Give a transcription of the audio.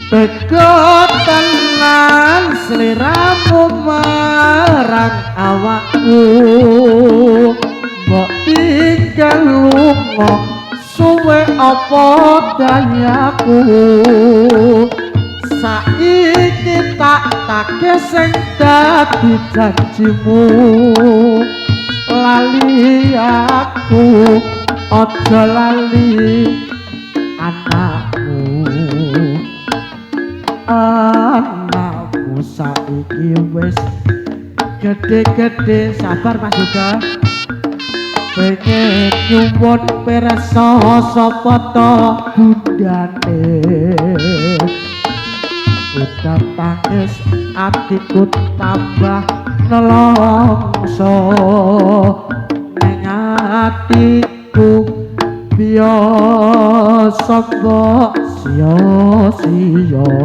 Tega tenan sliramu marang awakku, mbok tinggal lunga suwe apa dayaku. Saiki tak tagih sing dadi janjimu, lali aku aja lali anakmu. Anakmu saiki wis gede-gede, sabar Mas Yoga. Pengen nyuwun pirsa sapa to bundane. Udan tangis atiku tambah nelongso, ning atiku biasa mbok sia-sia.